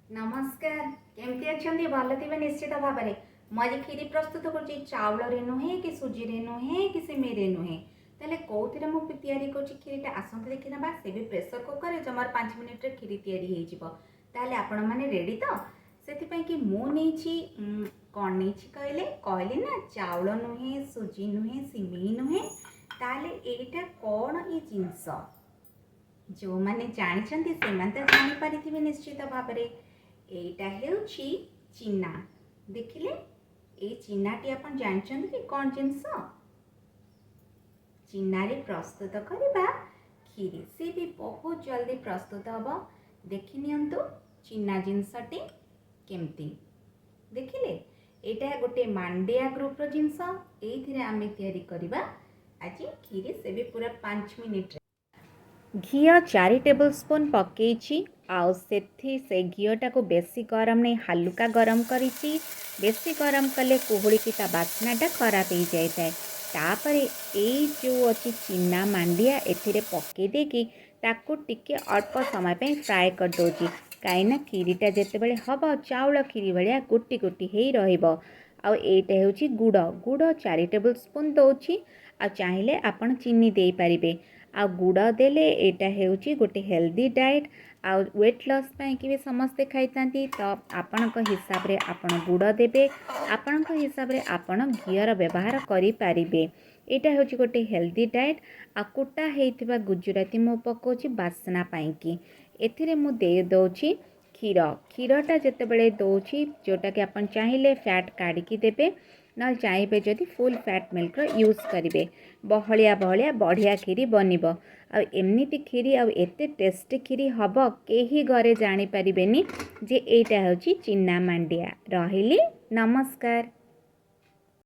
ନମସ୍କାର, କେମିତି ଅଛନ୍ତି? ଭଲ ଥିବେ ନିଶ୍ଚିତ ଭାବରେ। ମୁଁ ଆଜି କ୍ଷୀରି ପ୍ରସ୍ତୁତ କରୁଛି। ଚାଉଳରେ ନୁହେଁ କି ସୁଜିରେ ନୁହେଁ କି ସିମେଇରେ ନୁହେଁ। ତାହେଲେ କେଉଁଥିରେ ମୁଁ ତିଆରି କରୁଛି କ୍ଷୀରିଟା, ଆସନ୍ତୁ ଦେଖିନେବା। ସେ ବି ପ୍ରେସର କୁକରରେ ଜମାରୁ 5 ମିନିଟ୍ରେ କ୍ଷୀରି ତିଆରି ହେଇଯିବ। ତାହେଲେ ଆପଣମାନେ ରେଡ଼ି ତ? ସେଥିପାଇଁ କି ମୁଁ ନେଇଛି, କ'ଣ ନେଇଛି କହିଲେ? କହିଲି ନା, ଚାଉଳ ନୁହେଁ, ସୁଜି ନୁହେଁ, ସିମେଇ ନୁହେଁ। ତାହେଲେ ଏଇଟା କ'ଣ? ଏ ଜିନିଷ ଯେଉଁମାନେ ଜାଣିଛନ୍ତି, ସେମାନେ ତ ଜାଣିପାରିଥିବେ ନିଶ୍ଚିତ ଭାବରେ। ଏଇଟା ହେଉଛି ଚିନା। ଦେଖିଲେ, ଏଇ ଚିନାଟି ଆପଣ ଜାଣିଛନ୍ତି କି କ'ଣ ଜିନିଷ? ଚିନାରେ ପ୍ରସ୍ତୁତ କରିବା କ୍ଷୀରି, ସେ ବି ବହୁତ ଜଲ୍ଦି ପ୍ରସ୍ତୁତ ହେବ। ଦେଖି ନିଅନ୍ତୁ ଚିନା ଜିନିଷଟି କେମିତି। ଦେଖିଲେ, ଏଇଟା ଗୋଟେ ମାଣ୍ଡିଆ ଗ୍ରୁପର ଜିନିଷ। ଏଇଥିରେ ଆମେ ତିଆରି କରିବା ଆଜି କ୍ଷୀରି, ସେ ବି ପୁରା 5 ମିନିଟ୍ରେ। ଘିଅ 4 ଟେବୁଲ୍ ସ୍ପୁନ୍ ପକେଇଛି ଆଉ ସେଥି ସେ ଘିଅଟାକୁ ବେଶୀ ଗରମ ନେଇ ହାଲୁକା ଗରମ କରିଛି। ବେଶୀ ଗରମ କଲେ କୁହୁଳିକି ତା ବାସ୍ନାଟା ଖରାପ ହେଇଯାଇଥାଏ। ତାପରେ ଏଇ ଯେଉଁ ଅଛି ଚିନା ମାଣ୍ଡିଆ, ଏଥିରେ ପକେଇ ଦେଇକି ତାକୁ ଟିକେ ଅଳ୍ପ ସମୟ ପାଇଁ ଫ୍ରାଏ କରିଦେଉଛି। କାହିଁକିନା କ୍ଷୀରିଟା ଯେତେବେଳେ ହେବ, ଚାଉଳ କ୍ଷୀରି ଭଳିଆ ଗୋଟି ଗୋଟି ହେଇ ରହିବ। ଆଉ ଏଇଟା ହେଉଛି ଗୁଡ଼। ଗୁଡ଼ 4 ଟେବୁଲ୍ ସ୍ପୁନ୍ ଦେଉଛି ଆଉ ଚାହିଁଲେ ଆପଣ ଚିନି ଦେଇପାରିବେ। ଆଉ ଗୁଡ଼ ଦେଲେ ଏଇଟା ହେଉଛି ଗୋଟେ ହେଲ୍ଦି ଡାଏଟ୍ ଆଉ ୱେଟ୍ ଲସ୍ ପାଇଁକି ବି ସମସ୍ତେ ଖାଇଥାନ୍ତି। ତ ଆପଣଙ୍କ ହିସାବରେ ଆପଣ ଗୁଡ଼ ଦେବେ, ଆପଣଙ୍କ ହିସାବରେ ଆପଣ ଘିଅର ବ୍ୟବହାର କରିପାରିବେ। ଏଇଟା ହେଉଛି ଗୋଟେ ହେଲ୍ଦି ଡାଏଟ୍। ଆଉ କୁଟା ହେଇଥିବା ଗୁଜୁରାତି ମୁଁ ପକାଉଛି ବାସ୍ନା ପାଇଁକି। ଏଥିରେ ମୁଁ ଦେଇ ଦେଉଛି କ୍ଷୀର। କ୍ଷୀରଟା ଯେତେବେଳେ ଦେଉଛି, ଯେଉଁଟାକି ଆପଣ ଚାହିଁଲେ ଫ୍ୟାଟ୍ କାଢ଼ିକି ଦେବେ, ନହେଲେ ଚାହିଁବେ ଯଦି ଫୁଲ୍ ଫ୍ୟାଟ୍ ମିଲ୍କର ୟୁଜ୍ କରିବେ। ବହଳିଆ ବହଳିଆ ବଢ଼ିଆ କ୍ଷୀରି ବନିବ। ଆଉ ଏମିତି କ୍ଷୀରି ଆଉ ଏତେ ଟେଷ୍ଟି କ୍ଷୀରି ହେବ, କେହି ଘରେ ଜାଣିପାରିବେନି ଯେ ଏଇଟା ହେଉଛି ଚିନା ମାଣ୍ଡିଆ। ରହିଲି, ନମସ୍କାର।